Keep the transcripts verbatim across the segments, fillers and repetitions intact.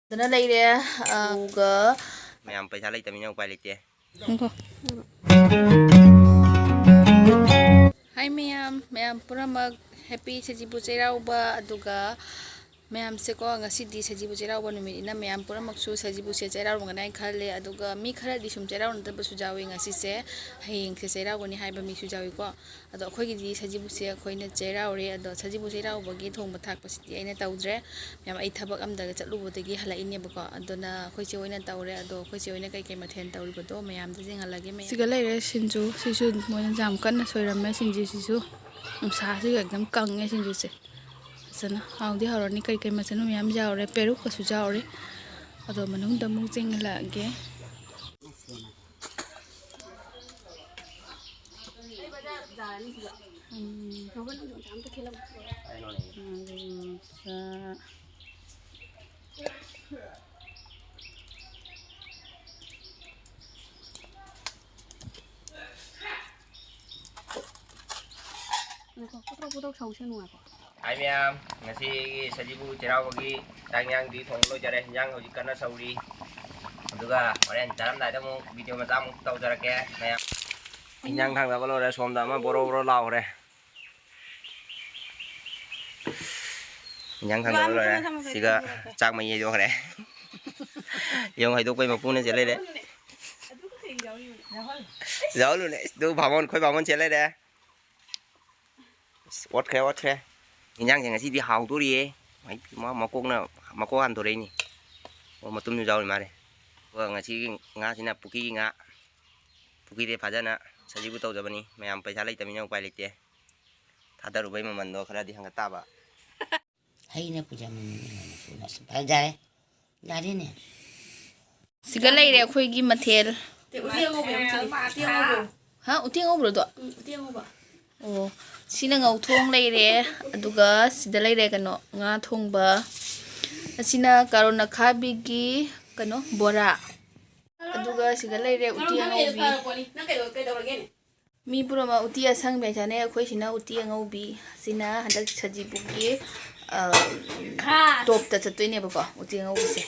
ꯐꯖꯅ ꯂꯩꯔꯦ꯫ ꯑꯗꯨꯒ ꯃꯌꯥꯝ ꯄꯩꯁꯥ ꯂꯩꯇꯕꯅꯤꯅ ꯎꯄꯥꯏ ꯂꯩꯇꯦ꯫ ꯉꯥꯏꯈꯣ꯫ ꯍꯥꯏ ꯃꯌꯥꯝ, ꯃꯌꯥꯝ ꯄꯨꯝꯅꯃꯛ ꯍꯦꯄꯤ ꯁꯖꯤꯕꯨ ꯆꯩꯔꯥꯎꯕ꯫ ꯑꯗꯨꯒ ꯃꯌꯥꯝꯁꯦꯀꯣ, ꯉꯁꯤꯗꯤ ꯁꯖꯤꯕꯨ ꯆꯩꯔꯥꯎꯕ ꯅꯨꯃꯤꯠꯅꯤꯅ ꯃꯌꯥꯝ ꯄꯨꯝꯅꯃꯛꯁꯨ ꯁꯖꯤꯕꯨꯁꯦ ꯆꯩꯔꯥꯎꯔꯝꯒꯅꯤ ꯍꯥꯏꯅ ꯈꯜꯂꯦ꯫ ꯑꯗꯨꯒ ꯃꯤ ꯈꯔꯗꯤ ꯁꯨꯝ ꯆꯩꯔꯥꯎꯅꯗꯕꯁꯨ ꯌꯥꯎꯏ꯫ ꯉꯁꯤꯁꯦ ꯍꯌꯦꯡꯁꯦ ꯆꯩꯔꯥꯎꯒꯅꯤ ꯍꯥꯏꯕ ꯃꯤꯁꯨ ꯌꯥꯎꯏꯀꯣ꯫ ꯑꯗꯣ ꯑꯩꯈꯣꯏꯒꯤꯗꯤ ꯁꯖꯤꯕꯨꯁꯦ ꯑꯩꯈꯣꯏꯅ ꯆꯩꯔꯥꯎꯔꯦ꯫ ꯑꯗꯣ ꯁꯖꯤꯕꯨ ꯆꯩꯔꯥꯎꯕꯒꯤ ꯊꯣꯡꯕ ꯊꯥꯛꯄꯁꯤꯗꯤ ꯑꯩꯅ ꯇꯧꯗ꯭ꯔꯦ꯫ ꯃꯌꯥꯝ, ꯑꯩ ꯊꯕꯛ ꯑꯝꯗꯒ ꯆꯠꯂꯨꯕꯗꯒꯤ ꯍꯜꯂꯛꯏꯅꯦꯕꯀꯣ꯫ ꯑꯗꯨꯅ ꯑꯩꯈꯣꯏ ꯆꯦ ꯍꯣꯏꯅ ꯇꯧꯔꯦ꯫ ꯑꯗꯣ ꯑꯩꯈꯣꯏ ꯆꯦ ꯍꯣꯏꯅ ꯀꯩꯀꯩ ꯃꯊꯦꯜ ꯇꯧꯔꯤꯕꯗꯣ ꯃꯌꯥꯝꯗ ꯌꯦꯡꯍꯜꯂꯒꯦ꯫ ꯃꯌꯥꯝ꯫ ꯁꯤꯒ ꯂꯩꯔꯦ ꯁꯤꯡꯖꯨ꯫ ꯁꯤꯁꯨ ꯃꯣꯏꯅ ꯌꯥꯝ ꯀꯟꯅ ꯁꯣꯏꯔꯝꯃꯦ ꯁꯤꯡꯖꯨꯁꯤꯁꯨ꯫ ꯅꯨꯡꯁꯥꯁꯤꯒ ꯑꯗꯨꯝ ꯀꯪꯉꯦ ꯁꯤꯡꯖꯨꯁꯦ꯫ ꯐꯖꯅ ꯍꯥꯎꯗꯤ ꯍꯥꯎꯔꯅꯤ꯫ ꯀꯩꯀꯩ ꯃꯆꯜ ꯃꯌꯥꯝ ꯌꯥꯎꯔꯦ꯫ ꯄꯦꯔꯨꯛꯀꯁꯨ ꯌꯥꯎꯔꯦ꯫ ꯑꯗꯣ ꯃꯅꯨꯡꯗ ꯑꯃꯨꯛ ꯆꯦꯡꯍꯜꯂꯛꯑꯒꯦ꯫ ꯎꯝ꯫ ꯉꯥꯏꯈꯣ, ꯄꯨꯊꯣꯛ ꯄꯨꯊꯣꯛ ꯁꯧꯁꯅꯨ, ꯉꯥꯏꯈꯣ꯫ ꯍꯥꯏ ꯃꯌꯥꯝ, ꯉꯁꯤꯒꯤ ꯁꯖꯤꯕꯨ ꯆꯩꯔꯥꯎꯕꯒꯤ ꯆꯥꯛ ꯏꯟꯖꯥꯡꯗꯤ ꯊꯣꯡꯕ ꯂꯣꯏꯖꯔꯦ꯫ ꯏꯟꯖꯥꯡ ꯍꯧꯖꯤꯛ ꯀꯟꯅ ꯁꯧꯔꯤ꯫ ꯑꯗꯨꯒ ꯍꯣꯔꯦꯟ ꯆꯥꯔꯝꯗꯥꯏꯗ ꯑꯃꯨꯛ ꯚꯤꯗꯤꯑꯣ ꯃꯆꯥ ꯑꯃꯨꯛ ꯇꯧꯖꯔꯛꯀꯦ ꯃꯌꯥꯝ꯫ ꯏꯟꯖꯥꯡ ꯊꯥꯡꯗꯕ ꯂꯣꯏꯔꯦ꯫ ꯁꯣꯝꯗ ꯑꯃ ꯕꯣꯔꯣ ꯕꯣꯔꯣ ꯂꯥꯎꯈ꯭ꯔꯦ꯫ ꯏꯟꯖꯥꯡ ꯊꯥꯡꯗꯕ ꯂꯣꯏꯔꯦ꯫ ꯁꯤꯒ ꯆꯥꯛ ꯃꯍꯤ ꯍꯩꯗꯣꯛꯈ꯭ꯔꯦ꯫ ꯌꯦꯔꯨꯝ ꯍꯩꯗꯣꯛꯄꯩ ꯃꯄꯨꯅ ꯆꯦꯜ ꯂꯩꯔꯦ꯫ ꯌꯥꯎꯍꯜꯂꯨꯅꯦ꯫ ꯑꯗꯨ ꯕꯥꯃꯣꯟ, ꯑꯩꯈꯣꯏ ꯕꯥꯃꯣꯟ ꯆꯦꯜ ꯂꯩꯔꯦ꯫ ꯑꯁ, ꯑꯣꯠꯈ꯭ꯔꯦ, ꯑꯣꯠꯈ꯭ꯔꯦ꯫ ꯏꯟꯖꯥꯡꯁꯦ ꯉꯁꯤꯗꯤ ꯍꯥꯎꯗꯣꯔꯤꯌꯦ꯫ ꯃꯍꯤ ꯃ-, ꯃꯀꯣꯛꯅ, ꯃꯀꯣꯛ ꯍꯥꯟꯗꯣꯔꯛꯏꯅꯤ꯫ ꯑꯣ, ꯃꯇꯨꯝꯁꯨ ꯌꯥꯎꯔꯤ ꯃꯥꯜꯂꯦ꯫ ꯑꯗꯨꯒ ꯉꯁꯤꯒꯤ ꯉꯥꯁꯤꯅ ꯄꯨꯈ꯭ꯔꯤꯒꯤ ꯉꯥ꯫ ꯄꯨꯈ꯭ꯔꯤꯗ ꯐꯥꯖꯅ ꯁꯖꯤꯕꯨ ꯇꯧꯖꯕꯅꯤ꯫ ꯃꯌꯥꯝ ꯄꯩꯁꯥ ꯂꯩꯇꯕꯅꯤꯅ ꯎꯄꯥꯏ ꯂꯩꯇꯦ꯫ ꯊꯥꯗꯔꯨꯕꯩ ꯃꯃꯜꯗꯣ ꯈꯔꯗꯤ ꯍꯦꯟꯒꯠ ꯇꯥꯕ꯫ ꯍꯩꯅ ꯄꯨꯖꯃꯅꯤ꯫ ꯐꯖꯔꯦ꯫ ꯌꯥꯔꯦꯅꯦ꯫ ꯁꯤꯒ ꯂꯩꯔꯦ ꯑꯩꯈꯣꯏꯒꯤ ꯃꯊꯦꯜ꯫ ꯎꯇꯤ ꯑꯉꯧꯕ ꯌꯥꯝ ꯆꯥꯅꯤꯡꯉꯦ꯫ ꯎꯇꯤ ꯑꯉꯧꯕ꯫ ꯍꯥ? ꯎꯇꯤ ꯑꯉꯧꯕ꯭ꯔꯣꯗꯣ? ꯎꯝ, ꯎꯇꯤ ꯑꯉꯧꯕ꯫ ꯑꯣ, ꯁꯤꯅ ꯉꯧꯊꯣꯡ ꯂꯩꯔꯦ, ꯑꯗꯨꯒ ꯁꯤꯗ ꯂꯩꯔꯦ ꯀꯩꯅꯣ, ꯉꯥ ꯊꯣꯡꯕ꯫ ꯑꯁꯤꯅ ꯀꯥꯔꯣꯟ ꯑꯈꯥꯕꯤꯒꯤ ꯀꯩꯅꯣ, ꯕꯣꯔꯥ꯫ ꯑꯗꯨꯒ ꯁꯤꯗ ꯂꯩꯔꯦ ꯎꯇꯤ ꯑꯉꯧꯕꯤ꯫ ꯅꯪ ꯀꯩꯗꯧ-, ꯀꯩꯗꯧꯔꯒꯦꯅꯦ? ꯃꯤ ꯄꯨꯝꯅꯃꯛ ꯎꯇꯤ ꯑꯁꯪꯕ ꯆꯥꯅꯩ, ꯑꯩꯈꯣꯏꯁꯤꯅ ꯎꯇꯤ ꯑꯉꯧꯕꯤ꯫ ꯑꯁꯤꯅ ꯍꯟꯗꯛ ꯁꯖꯤꯕꯨꯒꯤ, ꯑ, ꯇꯣꯞꯇ ꯆꯠꯇꯣꯏꯅꯦꯕꯀꯣ ꯎꯇꯤ ꯑꯉꯧꯕꯁꯦ꯫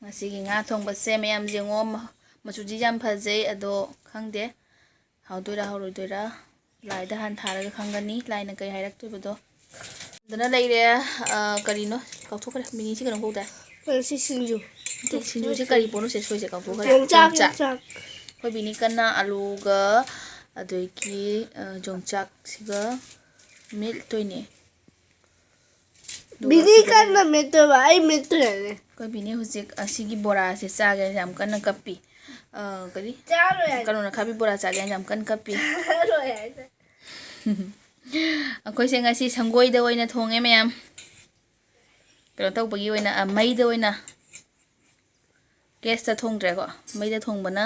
ꯉꯁꯤꯒꯤ ꯉꯥ ꯊꯣꯡꯕꯁꯦ ꯃꯌꯥꯝ ꯌꯦꯡꯉꯣ, ꯃ-, ꯃꯆꯨꯗꯤ ꯌꯥꯝ ꯐꯖꯩ, ꯑꯗꯣ ꯈꯪꯗꯦ ꯍꯥꯎꯗꯣꯏꯔꯥ ꯍꯥꯎꯔꯣꯏꯗꯣꯏꯔꯥ꯫ ꯂꯥꯏꯗ ꯍꯥꯟꯅ ꯊꯥꯔꯒ ꯈꯪꯒꯅꯤ ꯂꯥꯏꯅ ꯀꯩ ꯍꯥꯏꯔꯛꯇꯣꯏꯕꯗꯣ꯫ ꯑꯗꯨꯅ ꯂꯩꯔꯦ꯫ ꯑ, ꯀꯔꯤꯅꯣ? ꯀꯥꯎꯊꯣꯛꯈ꯭ꯔꯦ꯫ ꯃꯤꯅꯤꯁꯤ ꯀꯩꯅꯣ ꯀꯧꯗꯥꯏ? ꯁꯤ ꯁꯤꯡꯖꯨ꯫ ꯅꯠꯇꯦ, ꯁꯤꯡꯖꯨꯁꯦ ꯀꯔꯤ ꯄꯣꯠꯅꯣ ꯁꯦ? ꯁꯣꯏꯁꯦ ꯀꯥꯎꯊꯣꯛꯈ꯭ꯔꯦ꯫ ꯌꯣꯡꯆꯥꯛ, ꯌꯣꯡꯆꯥꯛ꯫ ꯌꯣꯡꯆꯥꯛ꯫ ꯑꯩꯈꯣꯏ ꯕꯤꯅꯤ ꯀꯟꯅ ꯑꯂꯨꯒ ꯑꯗꯒꯤ, ꯑ, ꯌꯣꯡꯆꯥꯛꯁꯤꯒ ꯃꯦꯠꯇꯣꯏꯅꯦ꯫ ꯑꯗꯨꯒ ꯕꯤꯅꯤ ꯁꯤꯒ ꯀꯟꯅ ꯃꯦꯠꯇꯣꯏꯕ, ꯑꯩ ꯃꯦꯠꯇꯣꯏꯅꯦ꯫ ꯑꯩꯈꯣꯏ ꯕꯤꯅꯤ ꯍꯧꯖꯤꯛ ꯑꯁꯤꯒꯤ ꯕꯣꯔꯥꯁꯦ ꯆꯥꯒꯦꯅ ꯌꯥꯝ ꯀꯟꯅ ꯀꯞꯄꯤ꯫ ꯑ, ꯀꯔꯤ? ꯆꯥꯔꯣꯏ ꯍꯥꯏ꯫ ꯀꯩꯅꯣꯅ ꯈꯥꯕꯤ ꯕꯣꯔꯥ ꯆꯥꯒꯦꯅ ꯌꯥꯝ ꯀꯟꯅ ꯀꯞꯄꯤ꯫ ꯆꯥꯔꯣꯏ ꯍꯥꯏ꯫ ꯑꯩꯈꯣꯏꯁꯦ ꯉꯁꯤ ꯁꯪꯒꯣꯏꯗ ꯑꯣꯏꯅ ꯊꯣꯡꯉꯦ ꯃꯌꯥꯝ꯫ ꯀꯩꯅꯣ ꯇꯧꯕꯒꯤ ꯑꯣꯏꯅ, ꯑ, ꯃꯩꯗ ꯑꯣꯏꯅ꯫ ꯒ꯭ꯌꯥꯁꯇ ꯊꯣꯡꯗ꯭ꯔꯦꯀꯣ꯫ ꯃꯩꯗ ꯊꯣꯡꯕꯅ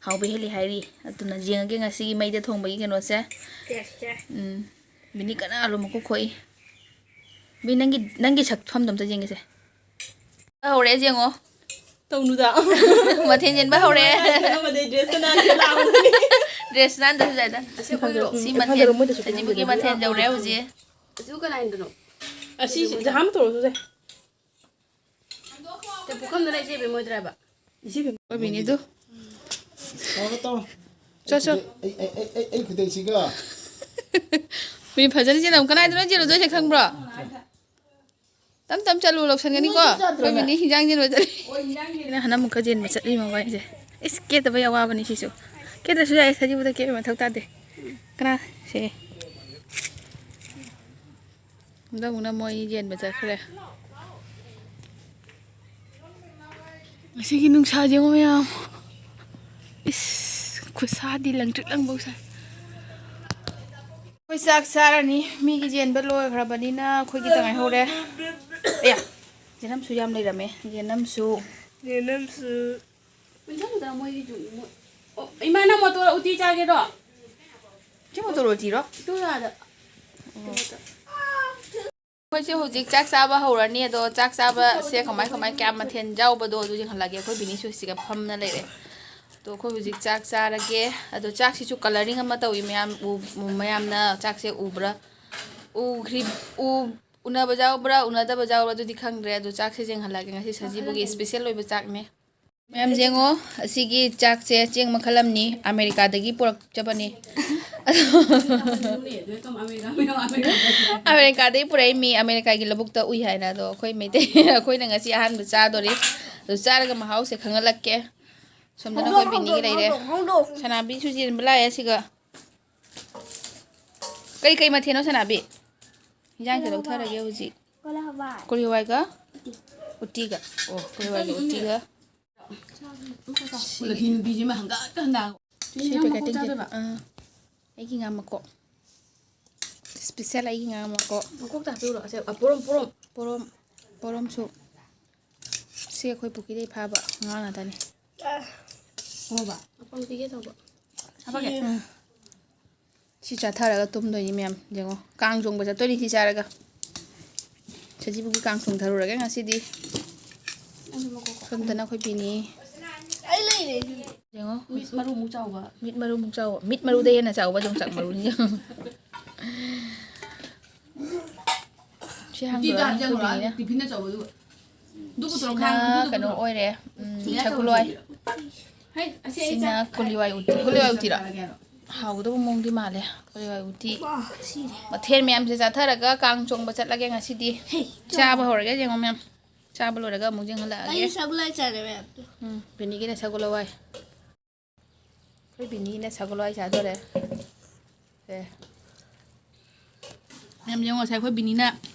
ꯍꯥꯎꯕ ꯍꯦꯜꯂꯤ ꯍꯥꯏꯔꯤ꯫ ꯑꯗꯨꯅ ꯌꯦꯡꯉꯒꯦ ꯉꯁꯤꯒꯤ ꯃꯩꯗ ꯊꯣꯡꯕꯒꯤ ꯀꯩꯅꯣꯁꯦ꯫ ꯎꯝ꯫ ꯕꯤꯅꯤ ꯀꯟꯅ ꯑꯂꯨ ꯃꯀꯨ ꯈꯣꯛꯏ꯫ ꯕꯤ, ꯅꯪꯒꯤ, ꯅꯪꯒꯤ ꯁꯛꯐꯝꯗꯣ ꯑꯝꯇ ꯌꯦꯡꯒꯦꯁꯦ꯫ ꯍꯧꯔꯦ ꯌꯦꯡꯉꯣ꯫ ꯇꯧꯅꯨꯗ꯫ ꯃꯊꯦꯜ ꯌꯦꯟꯕ ꯍꯧꯔꯦ꯫ ꯀꯩꯅꯣ ꯃꯗꯩ ꯗ꯭ꯔꯦꯁꯇ ꯅꯥꯟꯒꯦ ꯂꯥꯛꯑꯣ꯫ ꯗ꯭ꯔꯦꯁ ꯅꯥꯟꯗ꯭ꯔꯁꯨ ꯌꯥꯏꯗ꯫ ꯑꯁꯤ ꯑꯩꯈꯣꯏꯒꯤꯔꯣ? ꯁꯤ ꯃꯊꯦꯜ, ꯐꯖꯕ ꯃꯣꯏꯗꯁꯨ ꯁꯖꯤꯕꯨꯒꯤ ꯄꯤꯔꯝꯒꯦ꯫ ꯃꯊꯦꯜ ꯌꯧꯔꯦ ꯍꯧꯖꯤꯛ꯫ ꯑꯁꯤꯕꯨ ꯀꯅꯥꯏꯗꯅꯣ? ꯑꯁꯤ ꯖꯍꯥꯟ ꯇꯧꯔꯁꯨ ꯌꯥꯏ꯫ ꯄꯨꯈꯝꯗ ꯂꯩ ꯏꯆꯦꯕꯤ ꯃꯣꯏꯗ꯭ꯔꯥꯕ? ꯏꯆꯦꯕꯤ꯫ ꯑꯣꯏꯕꯤꯅꯤꯗꯨ꯫ ꯇꯧꯔꯣ, ꯇꯧꯔꯣ꯫ ꯆꯣ, ꯆꯣ꯫ ꯑꯩ, ꯑꯩ, ꯑꯩ, ꯑꯩ, ꯑꯩ ꯈꯨꯗꯩꯁꯤꯒ꯫ ꯃꯤ ꯐꯖꯅ ꯆꯦꯜꯂꯝ-, ꯀꯅꯥꯏꯗꯅꯣ ꯆꯦꯜꯂꯨꯗꯣꯏꯁꯦ ꯈꯪꯕ꯭ꯔꯣ? ꯇꯞ ꯇꯞ ꯆꯠꯂꯨ, ꯂꯧꯁꯟꯒꯅꯤꯀꯣ꯫ ꯅꯣꯏꯁꯨ ꯆꯠꯇ꯭ꯔꯣ ꯑꯩꯈꯣꯏ ꯅꯪ? ꯃꯤꯅꯤ ꯍꯤꯟꯖꯥꯡ ꯆꯦꯟꯕ ꯆꯠꯂꯤ꯫ ꯑꯣ, ꯍꯤꯟꯖꯥꯡ ꯆꯦꯟꯕ꯫ ꯍꯟꯗꯛ ꯑꯃꯨꯛꯀ ꯆꯦꯟꯕ ꯆꯠꯂꯤ ꯃꯕꯥꯏꯁꯦ꯫ ꯏꯁ, ꯀꯦꯠꯇꯕ ꯌꯥꯝ ꯋꯥꯕꯅꯤ ꯁꯤꯁꯨ꯫ ꯀꯦꯠꯇ꯭ꯔꯁꯨ ꯌꯥꯏ, ꯁꯖꯤꯕꯨꯗ ꯀꯦꯠꯄ ꯃꯊꯧ ꯇꯥꯗꯦ꯫ ꯀꯅꯥ? ꯁꯦ꯫ ꯍꯟꯗꯛ ꯑꯃꯨꯛꯅ ꯃꯣꯏ ꯌꯦꯟꯕ ꯆꯠꯈ꯭ꯔꯦ꯫ ꯉꯁꯤꯒꯤ ꯅꯨꯡꯁꯥꯁꯦ ꯌꯦꯡꯉꯣ ꯃꯌꯥꯝ꯫ ꯏꯁ, ꯈꯨꯠꯁꯥꯗꯤ ꯂꯪꯇ꯭ꯔꯤꯛ ꯂꯪꯕꯧ ꯁꯥꯏ꯫ ꯑꯩꯈꯣꯏ ꯆꯥꯛ ꯆꯥꯔꯅꯤ꯫ ꯃꯤꯒꯤ ꯌꯦꯟꯕ ꯂꯣꯏꯈ꯭ꯔꯕꯅꯤꯅ ꯑꯩꯈꯣꯏꯒꯤ ꯇꯉꯥꯏ ꯍꯧꯔꯦ꯫ ꯑꯌꯥ, ꯌꯦꯅꯝꯁꯨ ꯌꯥꯝ ꯂꯩꯔꯝꯃꯦ꯫ ꯌꯦꯅꯝꯁꯨ꯫ ꯌꯦꯅꯝꯁꯨ꯫ ꯏꯟꯁꯥꯡꯗ ꯃꯣꯏꯒꯤꯁꯨ ꯃꯣꯏ-, ꯑꯣ, ꯏꯃꯥ, ꯅꯪ ꯃꯣꯇꯣꯔ ꯎꯇꯤ ꯆꯥꯒꯦꯔꯣ? ꯁꯤ ꯃꯣꯇꯣꯔ ꯎꯇꯤꯔꯣ? ꯇꯨ ꯑꯥꯗ꯫ ꯑꯣ꯫ ꯑꯩꯈꯣꯏꯁꯦ ꯍꯧꯖꯤꯛ ꯆꯥꯛ ꯆꯥꯕ ꯍꯧꯔꯅꯤ, ꯑꯗꯣ ꯆꯥꯛ ꯆꯥꯕꯁꯦ ꯀꯃꯥꯏ ꯀꯃꯥꯏ, ꯀꯌꯥꯝ ꯃꯊꯦꯜ ꯌꯥꯎꯕꯗꯣ ꯑꯗꯨ ꯌꯦꯡꯍꯜꯂꯒꯦ꯫ ꯑꯩꯈꯣꯏ ꯕꯤꯅꯤꯁꯨ ꯁꯤꯒ ꯐꯝꯅ ꯂꯩꯔꯦ꯫ ꯑꯗꯣ ꯑꯩꯈꯣꯏ ꯍꯧꯖꯤꯛ ꯆꯥꯛ ꯆꯥꯔꯒꯦ꯫ ꯑꯗꯣ ꯆꯥꯛꯁꯤꯁꯨ coloring ꯑꯃ ꯇꯧꯏ ꯃꯌꯥꯝ, ꯎ-, ꯃꯌꯥꯝꯅ ꯆꯥꯛꯁꯦ ꯎꯕ꯭ꯔꯥ? ꯎꯈ꯭ꯔꯤ-, ꯎ-, ꯎꯅꯕ ꯌꯥꯎꯕ꯭ꯔꯥ ꯎꯅꯗꯕ ꯌꯥꯎꯕ꯭ꯔꯥ ꯑꯗꯨꯗꯤ ꯈꯪꯗ꯭ꯔꯦ, ꯑꯗꯣ ꯆꯥꯛꯁꯦ ꯌꯦꯡꯍꯜꯂꯛꯑꯒꯦ꯫ ꯉꯁꯤ ꯁꯖꯤꯕꯨꯒꯤ ꯏꯁꯄꯤꯁꯦꯜ ꯑꯣꯏꯕ ꯆꯥꯛꯅꯦ꯫ ꯃꯌꯥꯝ ꯌꯦꯡꯉꯣ, ꯑꯁꯤꯒꯤ ꯆꯥꯛꯁꯦ ꯆꯦꯡ ꯃꯈꯜ ꯑꯃꯅꯤ, ꯑꯃꯦꯔꯤꯀꯥꯗꯒꯤ ꯄꯨꯔꯛꯆꯕꯅꯤ꯫ ꯑꯗꯣ ꯑꯃꯦꯔꯤꯀꯥꯗꯒꯤ ꯄꯨꯔꯛꯏ ꯃꯤ, ꯑꯃꯦꯔꯤꯀꯥꯒꯤ ꯂꯧꯕꯨꯛꯇ ꯎꯏ ꯍꯥꯏꯅ꯫ ꯑꯗꯣ ꯑꯩꯈꯣꯏ ꯃꯩꯇꯩ, ꯑꯩꯈꯣꯏꯅ ꯉꯁꯤ ꯑꯍꯥꯟꯕ ꯆꯥꯗꯣꯔꯤ꯫ ꯑꯗꯨ ꯆꯥꯔꯒ ꯃꯍꯥꯎꯁꯦ ꯈꯪꯍꯜꯂꯛꯀꯦ꯫ ꯁꯣꯝꯗꯅ ꯑꯩꯈꯣꯏ ꯕꯤꯅꯤꯒꯤ ꯂꯩꯔꯦ꯫ ꯁꯅꯥꯕꯤꯁꯨ ꯆꯦꯟꯕ ꯂꯥꯛꯑꯦ ꯁꯤꯒ꯫ ꯀꯩ ꯀꯩ ꯃꯊꯦꯜꯅꯣ ꯁꯅꯥꯕꯤ? ꯏꯟꯖꯥꯡꯁꯦ ꯂꯧꯊꯔꯒꯦ ꯍꯧꯖꯤꯛ꯫ ꯀꯣꯂꯤ ꯍꯋꯥꯏꯒ ꯎꯇꯤꯒ꯫ ꯑꯣ, ꯀꯣꯂꯤ ꯍꯋꯥꯏꯒ ꯎꯇꯤꯒ꯫ ꯁꯤ ꯄꯦꯀꯦꯠ ꯇꯤꯡꯁꯦ꯫ ꯑꯥ, ꯑꯩꯒꯤ ꯉꯥ ꯃꯀꯣꯛ꯫ ꯏꯁꯄꯤꯁꯦꯜ ꯑꯩꯒꯤ ꯉꯥ ꯃꯀꯣꯛ꯫ ꯃꯀꯣꯛꯇ ꯍꯥꯞꯄꯤꯔꯣ꯫ ꯑꯁꯦ, ꯑ, ꯄꯣꯔꯣꯝ, ꯄꯣꯔꯣꯝ꯫ ꯄꯣꯔꯣꯝ, ꯄꯣꯔꯣꯝꯁꯨ꯫ ꯁꯤ ꯑꯩꯈꯣꯏ ꯄꯨꯈ꯭ꯔꯤꯗꯩ ꯐꯥꯕ ꯉꯥ ꯉꯥꯛꯇꯅꯤ꯫ ꯍꯣꯕ꯫ ꯃꯄꯪ ꯄꯤꯒꯦ ꯇꯧꯕ꯫ ꯍꯥꯄꯛꯀꯦ꯫ ꯎꯝ꯫ ꯁꯤ ꯆꯥꯊꯔꯒ ꯇꯨꯝꯗꯣꯏꯅꯤ ꯃꯌꯥꯝ꯫ ꯌꯦꯡꯉꯣ, ꯀꯥꯡ ꯆꯣꯡꯕ ꯆꯠꯇꯣꯏꯅꯤ ꯁꯤ ꯆꯥꯔꯒ꯫ ꯁꯖꯤꯕꯨꯒꯤ ꯀꯥꯡ ꯆꯣꯡꯊꯔꯨꯔꯒꯦ ꯉꯁꯤꯗꯤ꯫ ꯑꯩꯁꯨ ꯃꯀꯣꯛ ꯀꯣ꯫ ꯁꯣꯝꯗꯅ ꯑꯩꯈꯣꯏ ꯕꯤꯅꯤ꯫ ꯑꯩ ꯂꯩꯔꯦ ꯑꯗꯨꯗꯤ꯫ ꯌꯦꯡꯉꯣ꯫ ꯃꯤꯠ ꯃꯔꯨꯃꯨꯛ ꯆꯥꯎꯕ꯫ ꯃꯤꯠ ꯃꯔꯨꯃꯨꯛ ꯆꯥꯎꯕ꯫ ꯃꯤꯠ ꯃꯔꯨꯗꯩ ꯍꯦꯟꯅ ꯆꯥꯎꯕ ꯌꯣꯡꯆꯥꯛ ꯃꯔꯨꯅꯤ꯫ ꯁꯤ ꯎꯇꯤꯗ ꯍꯥꯡꯗꯣꯛꯑꯅꯤ ꯍꯥꯞꯆꯜꯂꯨꯔ ꯑꯩꯈꯣꯏ ꯕꯤꯅꯤꯅ꯫ ꯇꯤꯐꯤꯟ ꯑꯆꯧꯕꯗꯨ꯫ ꯑꯗꯨ ꯄꯨꯊꯣꯔꯣ, ꯁꯤꯅ ꯈꯥꯡ, ꯑꯗꯨꯗꯣ ꯀꯩꯅꯣ ꯄꯨꯊꯣꯔꯣ꯫ ꯑꯣꯏꯔꯦ꯫ ꯎꯝ, ꯁꯤꯅ ꯁꯒꯣꯜ ꯍꯋꯥꯏ꯫ ꯑꯆꯧꯕꯗꯨ꯫ ꯍꯩ, ꯑꯁꯤ ꯑꯩ ꯁꯤꯅ ꯆꯥ-, ꯀꯣꯂꯤ ꯍꯋꯥꯏ ꯎꯇꯤ꯫ ꯀꯣꯂꯤ ꯍꯋꯥꯏ ꯎꯇꯤꯔꯥ? ꯆꯥꯔꯒꯦ ꯍꯥꯏꯔꯣ? ꯍꯥꯎꯒꯗꯕ ꯃꯑꯣꯡꯗꯤ ꯃꯥꯜꯂꯦ꯫ ꯀꯣꯂꯤ ꯍꯋꯥꯏ ꯎꯇꯤ꯫ ꯋꯥ, ꯁꯤꯔꯦ꯫ ꯃꯊꯦꯜ ꯃꯌꯥꯝꯁꯦ ꯆꯥꯊꯔꯒ ꯀꯥꯡ ꯆꯣꯡꯕ ꯆꯠꯂꯒꯦ ꯉꯁꯤꯗꯤ꯫ ꯍꯦ, ꯆꯥꯕ ꯆꯥꯎ꯫ ꯍꯧꯔꯒꯦ ꯌꯦꯡꯉꯣ ꯃꯌꯥꯝ꯫ ꯆꯥꯕ ꯂꯣꯏꯔꯒ ꯑꯃꯨꯛ ꯌꯦꯡꯍꯜꯂꯛꯑꯒꯦ꯫ ꯑꯩ ꯁꯒꯣꯜ ꯍꯋꯥꯏ ꯆꯥꯔꯦ ꯃꯌꯥꯝꯗꯣ꯫ ꯎꯝ, ꯕꯤꯅꯤꯒꯤꯅ ꯁꯒꯣꯜ ꯍꯋꯥꯏ꯫ ꯑꯩꯈꯣꯏ ꯕꯤꯅꯤꯅ ꯁꯒꯣꯜ ꯍꯋꯥꯏ ꯆꯥꯗꯣꯔꯦ꯫ ꯁꯦ꯫ ꯃꯌꯥꯝ ꯌꯦꯡꯉꯣ, ꯉꯁꯥꯏ ꯑꯩꯈꯣꯏ ꯕꯤꯅꯤꯅ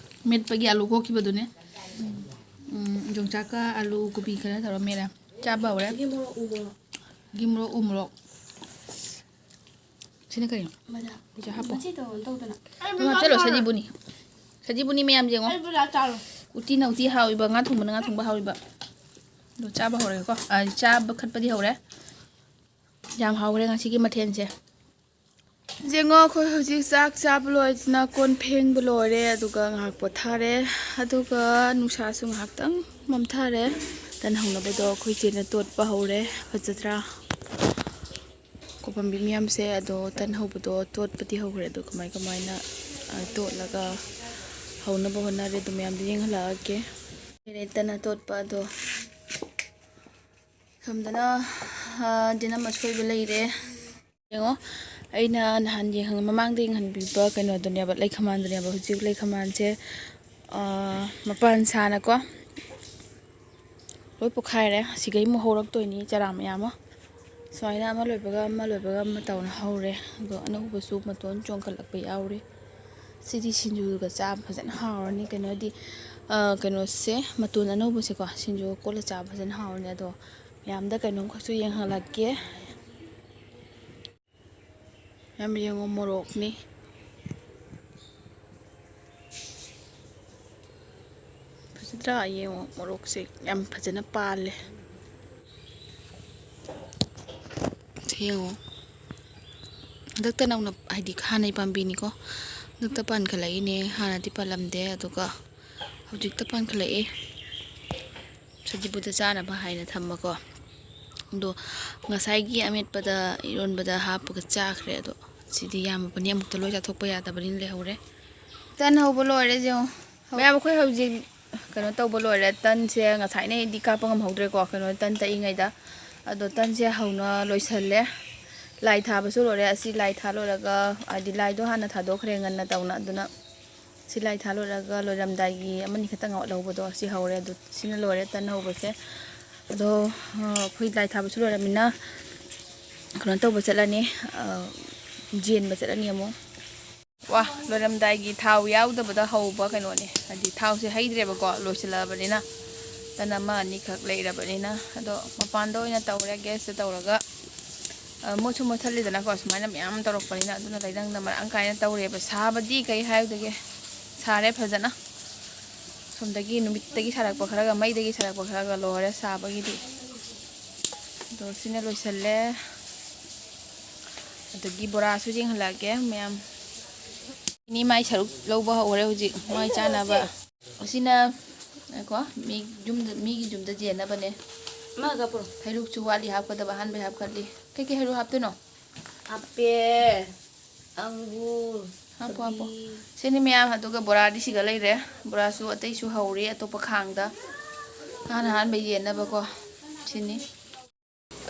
ꯃꯦꯠꯄꯒꯤ ꯑꯂꯨ ꯈꯣꯛꯈꯤꯕꯗꯨꯅꯦ꯫ ꯎꯝ, ꯌꯣꯡꯆꯥꯛꯀ ꯑꯂꯨ ꯀꯣꯕꯤ ꯈꯔ ꯇꯧꯔ ꯃꯦꯠꯂꯦ꯫ ꯆꯥꯕ ꯍꯧꯔꯦ꯫ ꯒꯤ ꯃꯣꯔꯣꯛ ꯎ ꯃꯣꯔꯣꯛ꯫ ꯒꯤ ꯃꯣꯔꯣꯛ ꯎ ꯃꯣꯔꯣꯛ꯫ ꯁꯤꯅ ꯀꯔꯤꯅꯣ? ꯃꯖꯥ꯫ ꯄꯩꯁꯥ ꯍꯥꯞꯄꯣ꯫ ꯃꯁꯤ ꯇꯧꯔꯣ, ꯇꯧꯗꯅ꯫ ꯑꯗꯨꯝ ꯍꯥꯞꯆꯜꯂꯣ, ꯁꯖꯤꯕꯨꯅꯤ꯫ ꯁꯖꯤꯕꯨꯅꯤ ꯃꯌꯥꯝ ꯌꯦꯡꯉꯣ꯫ ꯑꯩ ꯕꯣꯔꯥ ꯆꯥꯔꯣ꯫ ꯎꯇꯤꯅ ꯎꯇꯤ ꯍꯥꯎꯏꯕ, ꯉꯥ ꯊꯣꯡꯕꯅ ꯉꯥ ꯊꯣꯡꯕ ꯍꯥꯎꯏꯕ꯫ ꯑꯗꯣ ꯆꯥꯕ ꯍꯧꯔꯒꯦꯀꯣ꯫ ꯑ, ꯆꯥꯕ ꯈꯠꯄꯗꯤ ꯍꯧꯔꯦ꯫ ꯌꯥꯝ ꯍꯥꯎꯈ꯭ꯔꯦ ꯉꯁꯤꯒꯤ ꯃꯊꯦꯜꯁꯦ꯫ ꯌꯦꯡꯉꯣ, ꯑꯩꯈꯣꯏ ꯍꯧꯖꯤꯛ ꯆꯥꯛ ꯆꯥꯕ ꯂꯣꯏꯗꯅ ꯀꯣꯟ ꯐꯦꯡꯕ ꯂꯣꯏꯔꯦ, ꯑꯗꯨꯒ ꯉꯥꯏꯍꯥꯛ ꯄꯣꯊꯥꯔꯦ, ꯑꯗꯨꯒ ꯅꯨꯡꯁꯥꯁꯨ ꯉꯥꯏꯍꯥꯛꯇꯪ ꯃꯝꯊꯔꯦ꯫ ꯇꯟ ꯍꯧꯅꯕꯗꯣ ꯑꯩꯈꯣꯏ ꯆꯦꯅ ꯇꯣꯠꯄ ꯍꯧꯔꯦ꯫ ꯐꯖꯗ꯭ꯔꯥ? ꯀꯣꯄꯝꯕꯤ ꯃꯌꯥꯝꯁꯦ꯫ ꯑꯗꯣ ꯇꯟ ꯍꯧꯕꯗꯣ ꯇꯣꯠꯄꯗꯤ ꯍꯧꯈ꯭ꯔꯦ꯫ ꯑꯗꯣ ꯀꯃꯥꯏ ꯀꯃꯥꯏꯅ, ꯑ, ꯇꯣꯠꯂꯒ ꯍꯧꯅꯕ ꯍꯣꯠꯅꯔꯦ꯫ ꯑꯗꯨ ꯃꯌꯥꯝꯗꯣ ꯌꯦꯡꯍꯜꯂꯛꯑꯒꯦ꯫ ꯂꯩꯔꯦ ꯇꯟ ꯑꯇꯣꯠꯄ ꯑꯗꯣ꯫ ꯁꯣꯝꯗꯅ, ꯑ, ꯗꯤꯅꯝ ꯑꯁꯣꯏꯕ ꯂꯩꯔꯦ꯫ ꯌꯦꯡꯉꯣ, ꯑꯩꯅ ꯅꯍꯥꯟ ꯌꯦꯡꯍꯟ-, ꯃꯃꯥꯡꯗ ꯌꯦꯡꯍꯟꯕꯤꯕ ꯀꯩꯅꯣꯗꯨꯅꯦꯕ, ꯂꯩꯈꯃꯥꯟꯗꯨꯅꯦꯕ꯫ ꯍꯧꯖꯤꯛ ꯂꯩꯈꯃꯥꯟꯁꯦ, ꯑ, ꯃꯄꯥꯟ ꯁꯥꯅꯀꯣ ꯂꯣꯏ ꯄꯣꯛꯈꯥꯏꯔꯦ꯫ ꯁꯤꯒꯩ ꯑꯃꯨꯛ ꯍꯧꯔꯛꯇꯣꯏꯅꯤ, ꯆꯔꯥ ꯃꯌꯥꯝ ꯑꯃ꯫ ꯁꯨꯃꯥꯏꯅ ꯑꯃ ꯂꯣꯏꯕꯒ ꯑꯃ ꯂꯣꯏꯕꯒ ꯑꯃ ꯇꯧꯅ ꯍꯧꯔꯦ꯫ ꯑꯗꯣ ꯑꯅꯧꯕꯁꯨ ꯃꯇꯣꯟ ꯆꯣꯡꯈꯠꯂꯛꯄ ꯌꯥꯎꯔꯤ꯫ ꯁꯤꯗꯤ ꯁꯤꯡꯖꯨꯒ ꯆꯥꯕ ꯐꯖꯅ ꯍꯥꯎꯔꯅꯤ꯫ ꯀꯩꯅꯣꯗꯤ, ꯑ, ꯀꯩꯅꯣꯁꯦ, ꯃꯇꯣꯟ ꯑꯅꯧꯕꯁꯦꯀꯣ, ꯁꯤꯡꯖꯨꯒ ꯀꯣꯠꯂ ꯆꯥꯕ ꯐꯖꯅ ꯍꯥꯎꯔꯅꯤ꯫ ꯑꯗꯣ ꯃꯌꯥꯝꯗ ꯀꯩꯅꯣꯝꯈꯛꯁꯨ ꯌꯦꯡꯍꯜꯂꯛꯀꯦ꯫ ꯃꯌꯥꯝ ꯌꯦꯡꯉꯣ, ꯃꯣꯔꯣꯛꯅꯤ꯫ ꯐꯖꯗ꯭ꯔꯥ? ꯌꯦꯡꯉꯣ, ꯃꯣꯔꯣꯛꯁꯦ ꯌꯥꯝ ꯐꯖꯅ ꯄꯥꯜꯂꯦ꯫ ꯁꯤ ꯌꯦꯡꯉꯣ, ꯍꯟꯗꯛꯇ ꯅꯧꯅ, ꯍꯥꯏꯗꯤ ꯍꯥꯟꯅꯩ ꯄꯥꯝꯕꯤꯅꯤꯀꯣ, ꯍꯟꯗꯛꯇ ꯄꯥꯟꯈꯠꯂꯛꯏꯅꯦ, ꯍꯥꯟꯅꯗꯤ ꯄꯥꯜꯂꯝꯗꯦ꯫ ꯑꯗꯨꯒ ꯍꯧꯖꯤꯛꯇ ꯄꯥꯟꯈꯠꯂꯛꯑꯦ꯫ ꯁꯖꯤꯕꯨꯗ ꯆꯥꯅꯕ ꯍꯥꯏꯅ ꯊꯝꯕꯀꯣ꯫ ꯑꯗꯣ ꯉꯁꯥꯏꯒꯤ ꯑꯃꯦꯠꯄꯗ, ꯏꯔꯣꯟꯕꯗ ꯍꯥꯞꯄꯒ ꯆꯥꯈ꯭ꯔꯦ꯫ ꯑꯗꯣ ꯁꯤꯗꯤ ꯌꯥꯝꯃꯕꯅꯤ, ꯑꯃꯨꯛꯇ ꯂꯣꯏ ꯆꯥꯊꯣꯛꯄ ꯌꯥꯗꯕꯅꯤꯅ ꯂꯩꯍꯧꯔꯦ꯫ ꯇꯟ ꯍꯧꯕ ꯂꯣꯏꯔꯦ ꯌꯦꯡꯉꯣ꯫ ꯃꯌꯥꯝ, ꯑꯩꯈꯣꯏ ꯍꯧꯖꯤꯛ ꯀꯩꯅꯣ ꯇꯧꯕ ꯂꯣꯏꯔꯦ꯫ ꯇꯟꯁꯦ ꯉꯁꯥꯏꯅꯩꯗꯤ ꯀꯥꯞꯄ ꯉꯝꯍꯧꯗ꯭ꯔꯦꯀꯣ, ꯀꯩꯅꯣ, ꯇꯟ ꯇꯛꯏꯉꯩꯗ꯫ ꯑꯗꯣ ꯇꯟꯁꯦ ꯍꯧꯅ ꯂꯣꯏꯁꯜꯂꯦ꯫ ꯂꯥꯏ ꯊꯥꯕꯁꯨ ꯂꯣꯏꯔꯦ꯫ ꯑꯁꯤ ꯂꯥꯏ ꯊꯥ ꯂꯣꯏꯔꯒ, ꯍꯥꯏꯗꯤ ꯂꯥꯏꯗꯣ ꯍꯥꯟꯅ ꯊꯥꯗꯣꯛꯈ꯭ꯔꯦ ꯉꯟꯅ ꯇꯧꯅ꯫ ꯑꯗꯨꯅ ꯁꯤ ꯂꯥꯏ ꯊꯥ ꯂꯣꯏꯔꯒ ꯂꯣꯏꯔꯝꯗꯥꯏꯒꯤ ꯑꯃꯅꯤ ꯈꯛꯇꯪ ꯋꯥꯠꯍꯧꯕꯗꯣ, ꯁꯤ ꯍꯧꯔꯦ꯫ ꯑꯗꯨ ꯁꯤꯅ ꯂꯣꯏꯔꯦ ꯇꯟ ꯍꯧꯕꯁꯦ꯫ ꯑꯗꯣ, ꯑ, ꯑꯩꯈꯣꯏ ꯂꯥꯏ ꯊꯥꯕꯁꯨ ꯂꯣꯏꯔꯕꯅꯤꯅ ꯀꯩꯅꯣ ꯇꯧꯕ ꯆꯠꯂꯅꯤ, ꯑ, ꯌꯦꯟꯕ ꯆꯠꯂꯅꯤ ꯑꯃꯨꯛ꯫ ꯋꯥ, ꯂꯣꯏꯔꯝꯗꯥꯏꯒꯤ ꯊꯥꯎ ꯌꯥꯎꯗꯕꯗ ꯍꯧꯕ ꯀꯩꯅꯣꯅꯦ, ꯍꯥꯏꯗꯤ ꯊꯥꯎꯁꯦ ꯍꯩꯗ꯭ꯔꯦꯕꯀꯣ, ꯂꯣꯏꯁꯤꯜꯂꯛꯑꯕꯅꯤꯅ, ꯇꯟ ꯑꯃ ꯑꯅꯤꯈꯛ ꯂꯩꯔꯕꯅꯤꯅ꯫ ꯑꯗꯣ ꯃꯄꯥꯟꯗ ꯑꯣꯏꯅ ꯇꯧꯔꯦ, ꯒ꯭ꯌꯥꯁꯇ ꯇꯧꯔꯒ꯫ ꯑ, ꯃꯨꯠꯁꯨ ꯃꯨꯠꯊꯠꯂꯤꯗꯅꯀꯣ, ꯁꯨꯃꯥꯏꯅ ꯃꯌꯥꯝ ꯇꯧꯔꯛꯄꯅꯤꯅ꯫ ꯑꯗꯨꯅ ꯂꯩꯔꯪꯅ ꯃꯔꯥꯡ ꯀꯥꯏꯅ ꯇꯧꯔꯦꯕ꯫ ꯁꯥꯕꯗꯤ ꯀꯩ ꯍꯥꯏꯗꯒꯦ, ꯁꯥꯔꯦ ꯐꯖꯅ꯫ ꯁꯣꯝꯗꯒꯤ ꯅꯨꯃꯤꯠꯇꯒꯤ ꯁꯥꯔꯛꯄ ꯈꯔꯒ, ꯃꯩꯗꯒꯤ ꯁꯥꯔꯛꯄ ꯈꯔꯒ ꯂꯣꯏꯔꯦ ꯁꯥꯕꯒꯤꯗꯤ꯫ ꯑꯗꯣ ꯁꯤꯅ ꯂꯣꯏꯁꯜꯂꯦ꯫ ꯑꯗꯒꯤ ꯕꯣꯔꯥꯁꯨ ꯌꯦꯡꯍꯜꯂꯛꯑꯒꯦ ꯃꯌꯥꯝ꯫ ꯏꯅꯤ ꯃꯥꯏ ꯁꯔꯨꯛ ꯂꯧꯕ ꯍꯧꯔꯦ ꯍꯧꯖꯤꯛ, ꯃꯥꯏ ꯆꯥꯅꯕ꯫ ꯑꯁꯤꯅ, ꯉꯥꯏꯈꯣ, ꯃꯤ ꯌꯨꯝꯗ, ꯃꯤꯒꯤ ꯌꯨꯝꯗ ꯌꯦꯟꯅꯕꯅꯦ꯫ ꯑꯃꯒ ꯄꯨꯔꯛꯑꯣ꯫ ꯍꯩꯔꯨꯛꯁꯨ ꯋꯥꯠꯂꯤ ꯍꯥꯞꯀꯗꯕ, ꯑꯍꯥꯟꯕꯩ ꯍꯥꯞꯀꯠꯂꯤ꯫ ꯀꯩꯀꯩ ꯍꯩꯔꯨꯛ ꯍꯥꯞꯇꯣꯏꯅꯣ? ꯍꯥꯞꯄꯦ, ꯑꯪꯒꯨꯔ, ꯍꯥꯞꯄꯣ, ꯍꯥꯞꯄꯣ꯫ ꯁꯤꯅꯤ ꯃꯌꯥꯝ, ꯑꯗꯨꯒ ꯕꯣꯔꯥꯗꯤ ꯁꯤꯒ ꯂꯩꯔꯦ꯫ ꯕꯣꯔꯥꯁꯨ ꯑꯇꯩꯁꯨ ꯍꯧꯔꯤ ꯑꯇꯣꯞꯄ ꯈꯥꯡꯗ꯫ ꯑꯍꯥꯟ ꯑꯍꯥꯟꯕ ꯌꯦꯟꯅꯕꯀꯣ꯫ ꯁꯤꯅꯤ꯫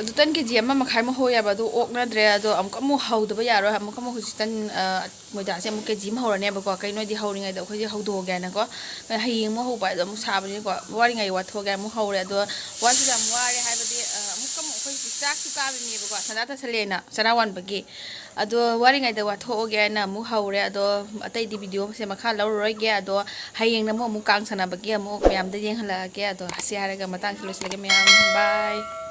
ꯑꯗꯨ ꯇꯟ ꯀꯦ ꯖꯤ ꯑꯃ ꯃꯈꯥꯏꯃꯨꯛ ꯍꯧ ꯌꯥꯕ, ꯑꯗꯨ ꯑꯣꯛꯅꯗ꯭ꯔꯦ꯫ ꯑꯗꯣ ꯑꯃꯨꯛꯀ ꯑꯃꯨꯛ ꯍꯧꯗꯕ ꯌꯥꯔꯣꯏ꯫ ꯑꯃꯨꯛꯀ ꯑꯃꯨꯛ ꯍꯧꯖꯤꯛ ꯇꯟ, ꯑ, ꯃꯣꯏꯗꯥꯁꯦ ꯑꯃꯨꯛ ꯀꯦ ꯖꯤ ꯑꯃ ꯍꯧꯔꯅꯦꯕꯀꯣ꯫ ꯀꯩꯅꯣꯗꯤ ꯍꯧꯔꯤꯉꯩꯗ ꯑꯩꯈꯣꯏꯁꯦ ꯍꯧꯗꯣꯛꯑꯒꯦ ꯍꯥꯏꯅꯀꯣ꯫ ꯍꯌꯦꯡ ꯑꯃꯨꯛ ꯍꯧꯕ ꯍꯥꯏꯗꯣ ꯑꯃꯨꯛ ꯁꯥꯕꯅꯤꯅꯀꯣ꯫ ꯋꯥꯔꯤꯉꯩ ꯋꯥꯊꯣꯛꯑꯒꯦ ꯑꯃꯨꯛ ꯍꯧꯔꯦ꯫ ꯑꯗꯣ ꯋꯥꯁꯤꯗ ꯌꯥꯝ ꯋꯥꯔꯦ ꯍꯥꯏꯕꯗꯤ, ꯑ, ꯑꯃꯨꯛꯀ ꯑꯃꯨꯛ ꯑꯩꯈꯣꯏ ꯆꯥꯛꯁꯨ ꯀꯥꯕꯅꯦꯕꯀꯣ꯫ ꯁꯟꯗꯥ ꯇꯥꯁꯜꯂꯦꯅ ꯆꯔꯥ ꯋꯥꯟꯕꯒꯤ꯫ ꯑꯗꯣ ꯋꯥꯔꯤꯉꯩꯗ ꯋꯥꯊꯣꯛꯑꯒꯦ ꯍꯥꯏꯅ ꯑꯃꯨꯛ ꯍꯧꯔꯦ꯫ ꯑꯗꯣ ꯑꯇꯩꯗꯤ ꯚꯤꯗꯤꯑꯣꯁꯦ ꯃꯈꯥ ꯂꯧꯔꯔꯣꯏꯒꯦ꯫ ꯑꯗꯣ ꯍꯌꯦꯡꯅ ꯑꯃꯨꯛ, ꯑꯃꯨꯛ ꯀꯥꯡ ꯁꯥꯟꯅꯕꯒꯤ ꯑꯃꯨꯛ ꯃꯌꯥꯝꯗ ꯌꯦꯡꯍꯜꯂꯛꯑꯒꯦ꯫ ꯑꯗꯣ ꯁꯤ ꯍꯥꯏꯔꯒ ꯃꯇꯥꯡꯁꯤ ꯂꯣꯏꯁꯤꯜꯂꯒꯦ ꯃꯌꯥꯝ꯫ ꯕꯥꯏ꯫